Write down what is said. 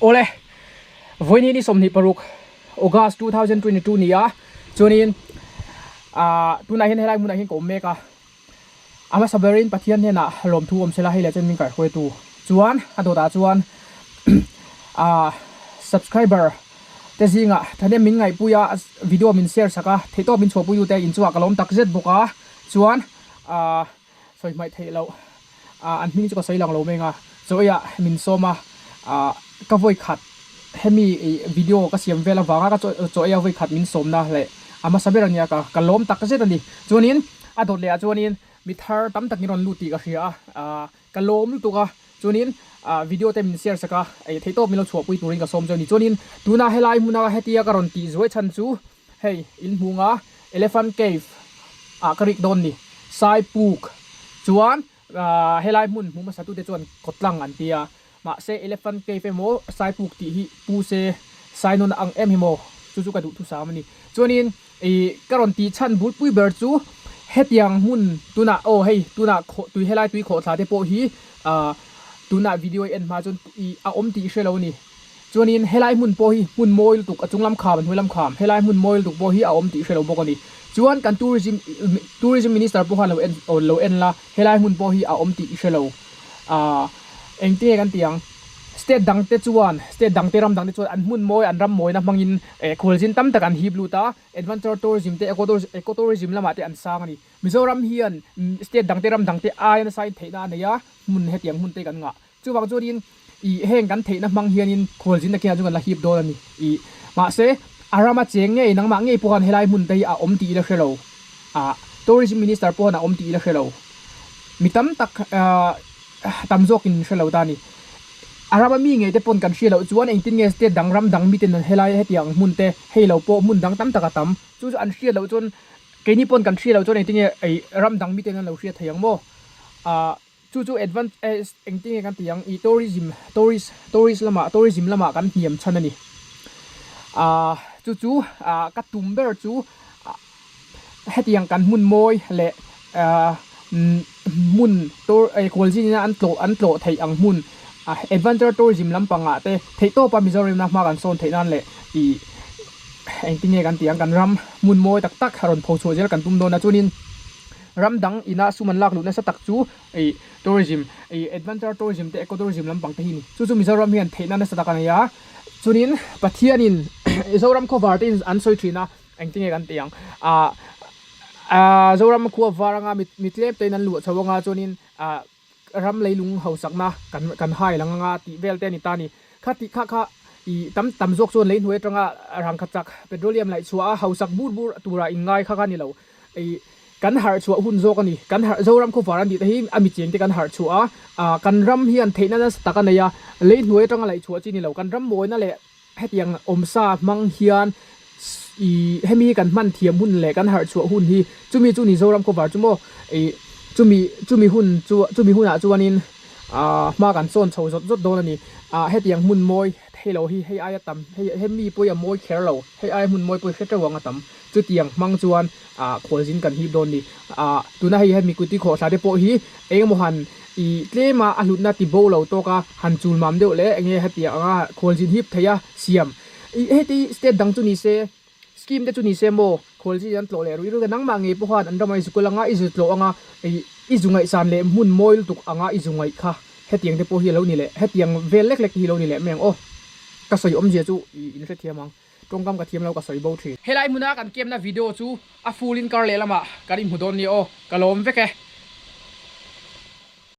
Awle, vawiin hi ni 26 August 2022 ni a, chuanin ah tunah hian helai hmunah hian ka awm mek a, a hmasa berin Pathian hnenah lawmthu awm sela hei leh chuan min kaihruaitu chuan a dawtah chuan ah subscriber te zingah thahnem min ngaihpui a, video min share sak a, theihtawp min chhuahpui tute inchungah ka lawm takzet bawk a, chuan ah. Sawi hmaih theih loh ah an hming chu ka sawi lang lo meng a, chaw eiah min sawm a, ah ka vawi khat hemi video ka siam vel avanga ka chaw eia vawi khat min sawmna leh a hmasa ber ania ka ka lawm tak zet a ni. Chuanin a dawt leh ah chuanin mi thar tam takin rawn lut tih ka hria a, ah ka lawm lutuk a, chuanin ah video te min share sak a, theihtawp min lo chhuahpui turin ka sawm chu a ni. Chuanin tuna helai hmuna hetia ka rawn tih zuai chhan chu Hei in hmunga Elephant Cave ah ka rik dawn ni. Saipuk chuan helai hmun hmu hmasa tute chuan kawtlang an ti a, mahse Elephant Cave emaw Saipuk tih hi pu se sainawn a ang em hi maw? Chu chu ka duh thusam a ni. Chuanin ih ka rawn tih chhan bulpui ber chu hetiang hmun tunah aw hei tunah khawh tui helai tui khawhthla te pawh hi ah tunah video i en hma chuan ih a awm tih i hre lo a ni. Chuanin helai hmun pawh hi hmun mawi lutuk a chung lam kham a hnuai lam kham helai hmun mawi lutuk pawh hi a awm tih hre lo bawk a ni. Chuan kan tourism tourism minister pawh khan lo en lo en la helai hmun pawh hi a awm tih i hre lo. Aaa engtinge kan tih ang state dang te chuan state dang te ram dang te chuan an hmun mawi an ram mawina hmangin eh khualzin tam tak an hip lut a adventure tourism te eco eco tourism lamah te an sang a ni. Mizoram hian state dang te ram dang te aia nasa in theihna a nei a hmun hetiang hmun te kan ngah. Chuvang chuanin ih heng kan theihna hmang hianin khualzin takin ah chu kan la hip dawn a ni. Ih mahse a rama cheng ngei nangmah ngei pawh khan helai hmun te hi a awm tih ila hre lo. Ah Tourism Minister pawh khan a awm tih ila hre lo. Mi tam tak ah tam zawkin hre lo ta a ni. A rama mi ngei te pawn kan hria loh chuan engtin nge state dang ram dang miten an helai hetiang hmun te hei lo pawh hmun dang tam tak a tam. Chu chu an hriat loh chuan keini pawn kan hria loh chuan engtin nge ei ram dang miten an lo hriat thei ang maw? Ah. Chu chu advance eh engtin nge kan ti ang ih tourism tourist tourist lamah tourism lamah kan hniam chhan a ni. Ahh chu chu ah ka tum ber chu ah hetiang kan hmun mawi leh ah hmun tour eh khualzin ina an tlawh an tlawh theih ang hmun ah adventure tourism lampangah te theihtawpa Mizoram ina hma kan sawn theih nan leh ih engtin nge kan ti ang kan ram hmun mawi tak tak rawn pho chhuah zel kan tum dawn a chuanin. Ram dang ina sum an lak luh nasa tak chu ih tourism ih adventure tourism te eco tourism lampang te hi a ni. Chu chu Mizoram hian theihna nasa tak a nei a, chuanin Pathianin Zoram khawvar te in an sawi thin a, engtinge kan tih ang ah ah Zoram khua var anga mi mi tlem te in an luah chho anga chuanin ah ram leilung hausakna kan kan hai lang anga tih vel te a ni ta a ni. Kha tih kha kha ih tam tam zawk chuan lei hnuai atanga rangkha chak petroleum laih chhuah a hausak bur bur tura inngai kha kha a ni lo. Ih kan harh chhuah hun zawk a ni. Kan harh Zoram khawvar a nih te hi a mi cheng te kan harh chhuah a, ah kan ram hian theihna nasa tak a nei a, lei hnuai atanga laih chhuah chi ni lo. Kan ram mawina leh hetiang awmsa hmang hian ih hemi hi kan hman thiam hun leh kan harh chhuah hun hi chumi chu ni Zoram khawvar chu maw ih chumi chumi hun chu chumi hunah chuanin ah hma kan sawn chho zawt zawt dawn a ni. Ah hetiang hmun mawi thei lo hi hei aia tam hei hemi pawh hi a mawi kher lo hei aia hmun mawi pawh hi hre teuh ang a tam. Chutiang hmang chuan ah khualzin kan hip dawn ni. Ah tuna hei hemi kuti khawhthla te pawh hi engemaw han ih tlem a a hlutna ti bo lo tawk a han chul mam deuh leh enge hetiang anga khualzin hip theih a siam. Ih heti state dang chu ni se scheme te chu ni se maw khualzin an tlawh leh ruih ruih a nangmah ngei pawh khan an ramah i zu kal anga i zu tlawh anga ih i zu ngaihsan leh hmun mawi lutuk anga i zu ngaih kha hetiang te pawh hi a lo ni leh hetiang vel lek lek hi a lo ni leh mai ang aw. Ka sawi awmzia chu ih in hrethiam ang. Tawngkam ka thiam lo ka sawi bo thin. Helai hmuna kan kemna video chu a full in kar leh lamah kan inhmu dawn nia aw, ka lawm vek e.